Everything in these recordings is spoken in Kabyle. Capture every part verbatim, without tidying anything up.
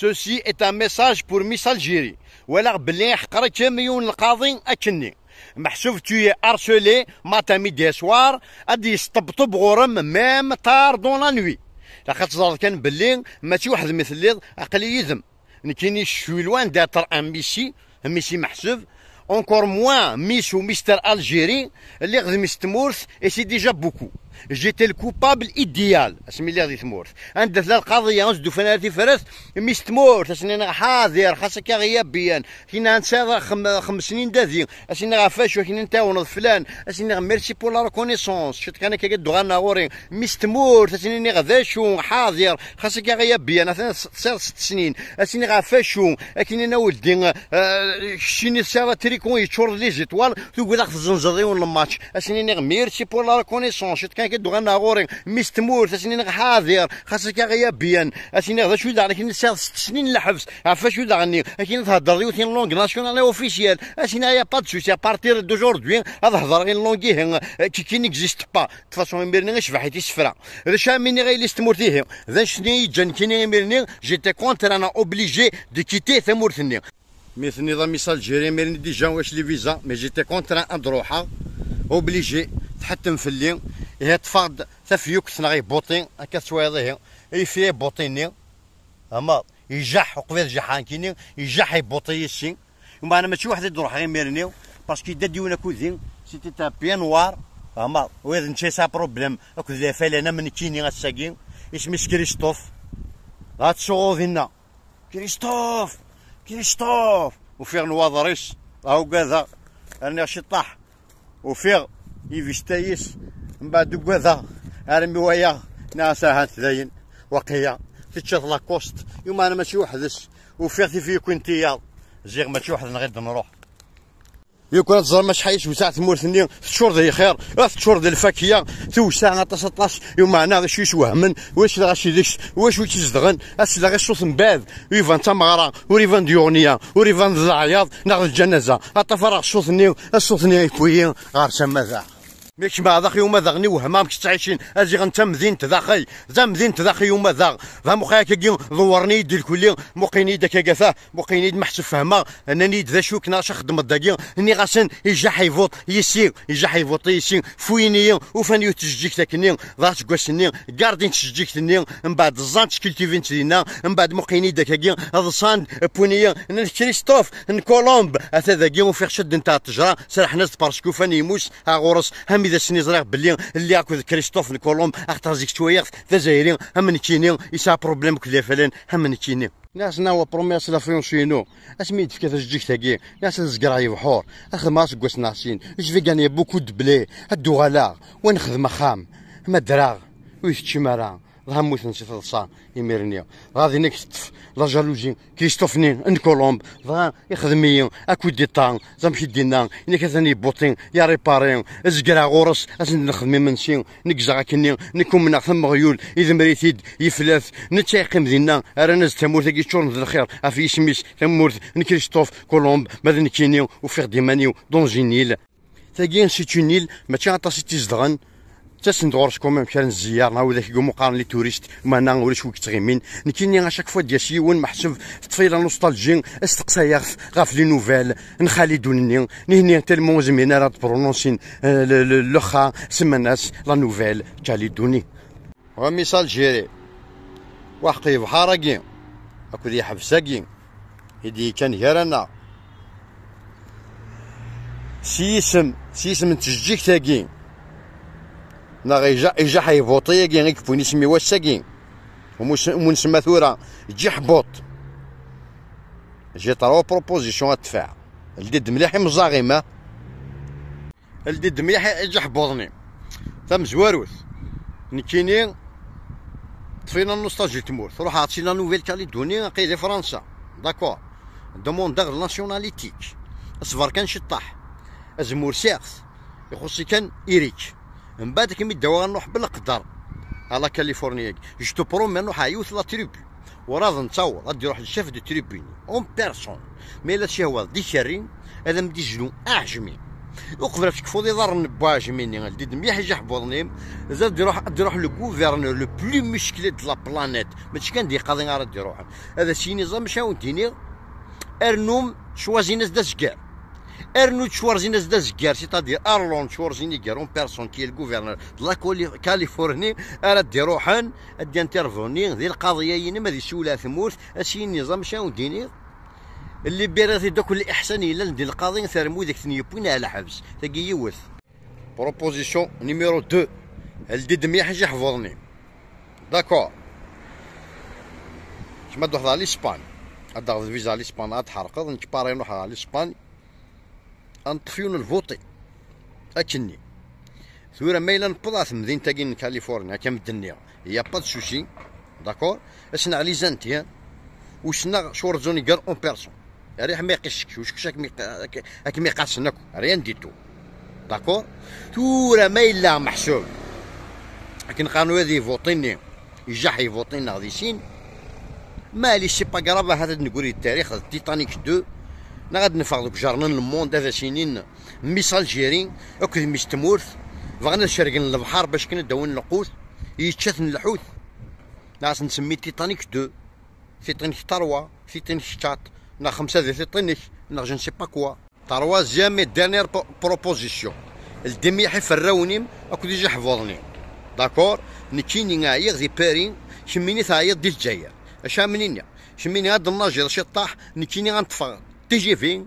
Ceci est un message pour Miss Algérie. Walaɣ belli iḥqer-ikem yiwen lqaḍi akkenni. Meḥsub tu es harcelé matin, midi et soir, ad yesṭebṭeb ɣur-m même tard dans la nuit. Laqad teẓreḍ kan belli mačči weḥd-m i telliḍ, aql-i yid-m. Nekkini je suis loin d'être un messie, un messie meḥsub, encore moins Miss ou Mister Algérie. Lliɣ d Miss tmurt et c'est déjà beaucoup. J'étais le coupable idéal asmi lliɣ di tmurt. Anda tella lqaḍiya ur s-d-ufan ara tifrat, Miss tmurt, ad s-niniɣ ḥadir, xas akka ɣiyabiyan. Kina tesɛiḍ xem-, xems snin dadi, ad s-niniɣ ɣef wacu, kina tɛawneḍ flan, ad s-niniɣ merci pour la reconnaissance, ciṭ kan akka d-uɣalen ɣur-i. Miss tmurt, ad s-niniɣ d acu, ḥadir, xas akka ɣiyabiyan, atan tesɛiḍ sett snin, ad s-niniɣ ɣef wacu, akken i naweldi, eh, keččini tesɛiḍ atrikun yeččur d les étoiles, tugiḍ ad ɣ-tezzenzeḍ yiwen lmatch, ad s-niniɣ merci pour la reconnaissance, ciṭ kan akka d-uɣalen ɣur-i. Miss tmurt, ad s-niniɣ ḥadir, xas akka ɣiyabiyan, ad s-niniɣ d acu i d akken tesɛiḍ sett snin n lḥebs, ɣef wacu daɣen-nni, akken i theddreḍ yiwet n langue nationale et officielle, ad s-niniɣ y a pas de souci, à partir d'aujourd'hui, ad hedreɣ une langue ihi, eh, qui, qui n'existe pas. De toute façon, imir-nni icbeḥ-it isefra. D acu am iniɣ a yelli s tmurt ihi? D anect-nni i yeǧǧan nekkini imir-nni, j'étais contraint, obligé de quitter tamurt-nni. Mi tenniḍ a Miss Algérie, imir-nni déjà ulac les visas, mais j'étais contraint ad ruḥeɣ, obligé, tḥettem fell-i, ihi ṭṭfeɣ-d tafyukt neɣ ibuṭi, akka tettwaliḍ ihi, ifi ibuṭi-nni, amaḍ, ijaḥ, uqbel jaḥeɣ nekkini, ijaḥ ibuṭi yis-i, meɛna mačči weḥd-i d-ruḥeɣ imir-nni, parce que yedda-d yiwen akked-i, c'était un pied noir, amaḍ, u d netta yesɛa problème akked lafalan am nekkini ass-agi, isem-is Christophe, dɣa tsuɣu dinna. Christophe! Christophe! Ufiɣ nnwaḍer-is, dɣa ugadeɣ, rniɣ ciṭṭaḥ. Ufiɣ ibista-is, mbeɛd ugadeɣ, armi wayeɣ, nniɣ-as ahat dayen, waqila, tečča-t Lacoste, i meɛna mačči weḥd-s. Ufiɣ tifyukin n tiyaḍ, ziɣ mačči weḥd-neɣ i d-nruḥ. Yukan ad teẓrem acḥal i tewseɛ tmurt-nni, teččur d lxir, teččur d lfakya, tewseɛ aṭas, aṭas, i umeɛna d acu yeswehmen, ulac lɣaci deg-s, ulac wi tt-izedɣen, ad sleɣ i ṣṣut mbeɛd, ur iban d tameɣra, ur iban d yuɣniya, ur iban d leɛyaḍ, neɣ d lǧanaza, ad ṭafareɣ ṣṣut-nni, ṣṣut-nni yewwi-yi ɣer tama da. Mi kecmeɣ daxi umadaɣ-nni wehmeɣ amek ttɛicin, aziɣ n tamdint daxi, d tamdint daxi umadaɣ, d amuqay akkagi ḍewwren-iyi-d lkulli, muqin-iyi-d akka gata, muqin-iyi-d meḥsub fehmeɣ, nnan-iyi-d d acu-k neɣ acu xeddmeḍ dagi, nniɣ-asen ijaḥ ibuṭ yis-i, ijaḥ ibuṭ yis-i, fuyin-iyi, ufan yiwet tjeǧǧigt akkenni, dɣa seg wass-nni, gardin tjeǧǧigt-nni, mbeɛd ẓẓan-tt, cultivin-tt dinna, mbeɛd muqin-iyi-d akkagi, ḍsan-d, wwin-iyi, nnan Christophe, n Colombe, ata dagi ufiɣ caddent ɣer ttejra, serḥen-as-d parce que ufan yemmus, ɣur-s, armi d ass-nni ẓriɣ belli lliɣ akked Christophe n Colombe, axaṭer zik ttwaliɣ-t d azzayri, am nekkini, yesɛa problème akked lafalan, am nekkini. Nniɣ-as, nawa promis-as la fiancée-inu, asmi i d-tefka tajeǧǧigt-agi, nniɣ-as ad zegreɣ lebḥur, ad xedmeɣ aseggas neɣ sin, je vais gagner beaucoup de blé, ad d-uɣaleɣ, wa nexdem axxam, ma ddreɣ, ur yi-teččim ara, dɣa mmuten si teḍsa imir-nni. Dɣa din i teṭṭef la jalousie, Christophe-nni n Colombe, dɣa ixdem-iyi akkudita, d amek i d-yenna, inek atan yebbuṭi, yaripari, zegreɣ ɣur-s, ad sen-nexdem imensi, neggzeɣ akkenni, nekk umneɣ tameɣyul, idemmer-it-id, yefla-t, netta yeqqim dinna, rran-as-d tamurt-agi ččuren d lxir, ɣef yisem-is, tamurt n Christophe Colombe, ma d nekkini, ufiɣ-d iman-iw, dans une île. Tagi, c'est une île, mačči aṭas i tt-izedɣen, ttasen-d ɣur-s quand même kra n zziyaṛ, neɣ widak i wumi qqaren les touristes, meɛna ulac wi yettɣimin. Nekkini, à chaque fois d-yas yiwen, meḥsub teṭṭef-iyi la nostalgie, asteqsayeɣ-t ɣef les nouvelles n Xalidun-nni, nihni tellement ur zmiren ara ad prononsin, euh, le, le, le xa, semman-as la Nouvelle-Calédonie. Wa Miss Algérie, wa ḥeq yebḥar-agi, akked yeḥbes-agi, i d-yekkan gar-aneɣ. S yisem, s yisem n tjeǧǧigt-agi, neɣ ija-, ijaḥ ibuṭi-agi i yewwin isem-iw ass-agi, umu-, umu nsemma tura Ǧiḥbuṭ. J'ai trois propositions ad dfeɛ. Ldi-d mliḥ imeẓẓaɣ-im, ah. Ldi-d mliḥ ijeḥbuḍ-nni. Tamezwarut, nekkini ṭṭef-iyi la nostalgie n tmurt. Ruḥeɣ si la Nouvelle-Calédonie, aql-i di Fransa. D'accord. Demandeɣ la nationalité-k. Ṣber kan ciṭṭaḥ. Azemmur sɛiɣ-t. Ixuṣṣ-i kan Eric. Mbeɛd akken mi d-awiɣ ad nruḥ belqder à la Californie-agi. Je te promets, ad nruḥ ɣer yiwet la tribu. Werɛad nettaweḍ ad d-iruḥ le chef de tribu-nni en personne. Ma yella tcehwaḍ d ikerri, ad am-d-izlu aɛejmi. Uqbel ad tekfuḍ iḍarren n Buɛjmini, ldi-d mliḥ ijaḥbuḍen-im, ad d-iruḥ, ad d-iruḥ le gouverneur le plus musclé de la planète. Mačči kan d iqaḍi ara d-iruḥen. Ad as-yini: "Ẓer maca awen-d-iniɣ, rnum cwazin-as d azgar." Rnu cwazin-as d azgar, c'est-à-dire Arlon Schwarzenegger en personne, qui est le gouverneur de la Cali-, Californie, ara d-iruḥen, ad d-interveni di lqaḍi-a-inem, ad isiwel ɣer tmurt, ad as-yini: "Ẓer maca awen-d-iniɣ, liberiɣ-t-id akk liḥsan yellan di lqaḍi, termu deg ten-yewwin ɣer lḥebs." Tagi yiwet. Proposition numéro deux. Ldi-d mliḥ ijaḥbuḍen-im. D'accord. Kemm ad d-truḥeḍ ɣer Lispan. Ad d-taɣeḍ viza ɣer Lispan, ad tḥerqeḍ, nekk pareil ruḥeɣ ɣer Lispan. Ad neṭṭef yiwen n lvuṭi. Akkenni. Tura ma yella newweḍ ɣer temdint-agi n Californie, akka am d-nniɣ, y a pas de souci. D'accord. Ad s-neɣli zanti, ur s-neɣ Schwarzenegger en personne. Riḥ ma iqis seksu, seksu ad kem-iq-, ad kem-iqasen akk, rien du tout. D'accord. Tura ma yella meḥsub akken qqaren wid ivuṭin-nni, ijaḥ ivuṭin-nneɣ di sin, maɛlic, c'est pas grave, ahat ad d-negri deg tarix d Titanic deux, neɣ ad neffeɣ deg ujernan n le monde, ad as-inin Miss Algérie akked Miss Tmurt bɣan ad cergen lebḥer bac kan ad d-awin lqut, yečča-ten lḥut. Neɣ ad s-nsemmi Titanic deux, Titanic trois, Titanic quatre, neɣ xemsa di Titanic, neɣ je ne sais pas quoi. Troisième et dernière po-, proposition. Ldi mliḥ iferrawen-im akked ijaḥbuḍen-im. D'accord? Nekkini ɛyiɣ di Paris, kemmini teɛyiḍ di Lezzayer. Acu am nini? Kemmini ad d-nnajiḍ ciṭṭaḥ, nekkini ad neṭṭfeɣ T G V,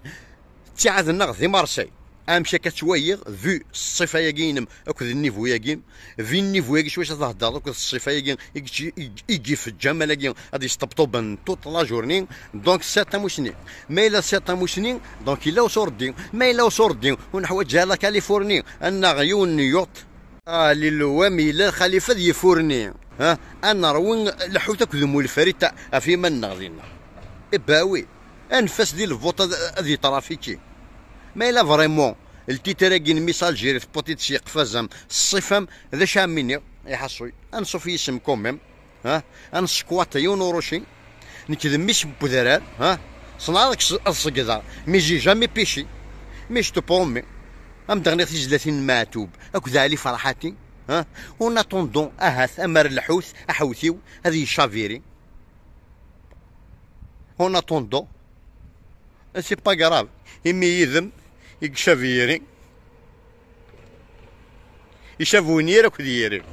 ttiɛad-nneɣ di Marseille. Amek akka ttwaliɣ, vu ṣṣifa-yagi-inem akked nnivu-yagi, vu nnivu-yagi s wacu theddreḍ akked ṣṣifa-yagi i k-, i k-, i k-ifeǧǧ aman-agi ad yesṭebṭuben toute la journée. Donc c'est tamusni. Ma yella c'est tamusni, donc yella usurdi. Ma yella usurdi, ur neḥwaǧ ara la Californie, ad naɣ yiwen n yacht. Ah, lilwam yella lxalifa d yifurni. Ha? Ad nerwi lḥut akked umulfarit ɣef yiman-nneɣ dinna. Eh ben oui. Anef-as di lvuṭ ad, ad yetrafiki. Ma yella vraiment, ltitir-agi n Miss Algérie tewwiḍ-t-id s yiqfaz-am, s ṣṣifa-m, d acu am iniɣ? Iḥaṣuy. Anṣuf yis-m quand même. Ha? Ad nesquatter yiwen uruci. Nekk d mmi-s n wedrar. Ha? Ssneɣ ad k-, ad ṣeggdeɣ. Mais j'ai jamais péché. Mais je te promets. Am d-ɣniɣ tizlatin n Maɛtub akked Ɛli Ferḥati. Ha? En attendant, ahat amar lḥut, aḥewtiw, ad yechaviri. En attendant, c'est pas grave. Imi yid-m i yecab yiri, icab win yir akked yiri.